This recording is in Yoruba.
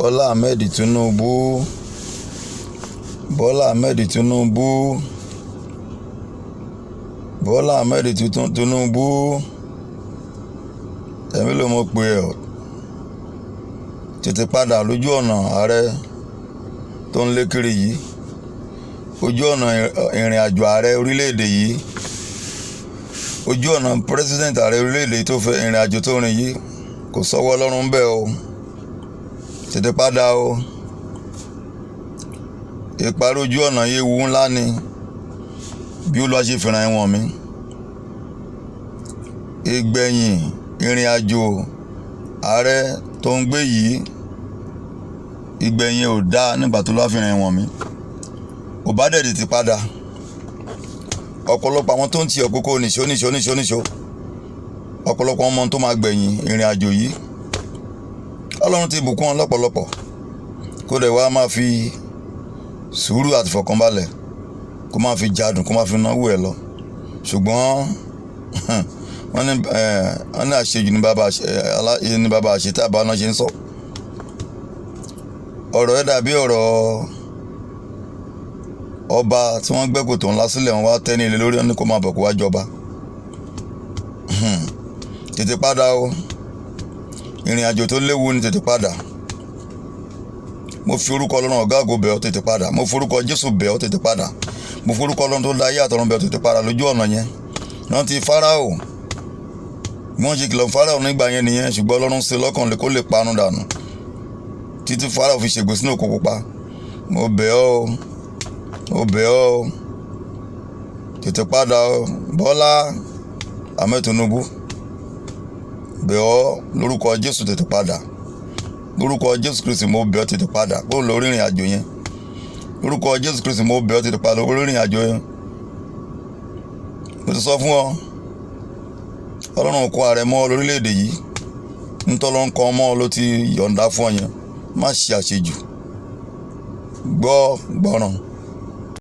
Bọ́lá Ahmed Tinubu, Bọ́lá Ahmed Tinubu, Bọ́lá Ahmed Tinubu, ẹ̀mí ló mọ̀ pé ọ́ tètè padà lójú ọ̀nà ààrẹ tó ń lé kiri yìí, ojú ọ̀nà ìrìn àjò ààrẹ orílẹ̀-èdè yìí, ojú ọ̀nà president ààrẹ orílẹ̀-èdè yìí tó fẹ́ ìrìn àjò tó rìn yìí, kò sọ́wọ́ Ọlọ́run bẹ́ẹ̀ o. Tètè padà o. Ìparí ojú ọ̀nà yìí ewu ńlá ni, bí Olúwa ṣe fìràn ẹ̀wọ̀n mi. Ìgbẹ̀yìn ìrìn àjò ààrẹ tó ń gbé yìí, ìgbẹ̀yìn ò dáa nígbà tó lọ́ọ́ fìràn ẹ̀wọ̀n mi. Ò bá dẹ̀ tètè padà. Ọ̀pọ̀lọpọ̀ àwọn tó ń ti ọ̀kókó nìṣó nìṣó nìṣó nìṣó, ọ̀pọ̀lọpọ̀ ọmọ tó máa gbẹ̀yìn ìrìn àjò yìí, Ọlọ́run ti bùkún wọn lọ́pọ̀lọpọ̀. Kó dẹ̀ wá máa fi sùúrù àti ìfọ̀kànbalẹ̀, kó máa fi jadùn, kó máa fi náwó ẹ̀ lọ. Ṣùgbọ́n wọ́n ní àṣejù ní bàbá ní bàbá àṣetá àbá náà ṣe ń sọ. Ọ̀rọ̀ ẹ̀ dàbí ọ̀rọ̀ ọba tí wọ́n gbẹ́ kòtò ńlá sílẹ̀, wọ́n wá tẹ́ ní ilé lórí, wọn ní kó máa bọ̀, kó wá jọba. Tètè padà o. Ìrìn àjò tó léwu ni, tètè padà. Mo fi orúkọ Ọlọ́run ọ̀gá ògo bẹ̀ ọ́, tètè padà. Mo fi orúkọ Jésù bẹ̀ ọ́, tètè padà. Mo fi orúkọ Ọlọ́run tó dá ayé àtọ̀run bẹ̀ ọ́, tètè padà lójú ọ̀nà yẹn. Rántí Fáráò, bí wọ́n ṣe kìlọ̀ Fáráò nígbà yẹn nìyẹn, ṣùgbọ́n Ọlọ́run ṣe lọ́kàn lè kó lè parun dànù títí Fáráò fi ṣègbè sínú òkun pupa. Mo bẹ̀ ọ́ o, mo bẹ̀ ọ́ o, tètè padà o. Bọ́lá Ahmed Tinubu, bẹ̀ ọ́ lórúkọ Jésù, tètè padà. Lórúkọ Jésù Kristi, mo bẹ̀ ọ́, tètè padà kó lórí ìrìn àjò yẹn. Lórúkọ Jésù Kristi, mo bẹ̀ ọ́, tètè padà lórí ìrìn àjò yẹn. Mo ti sọ fún ọ, Ọlọ́run kó ààrẹ mọ́ lórílẹ̀‐èdè yìí, ntọ́lọ́ ń kọ́ mọ́ ló ti yọ̀ǹda fún ọ yẹn. Má ṣe àṣejù, gbọ́ gbọ́ràn.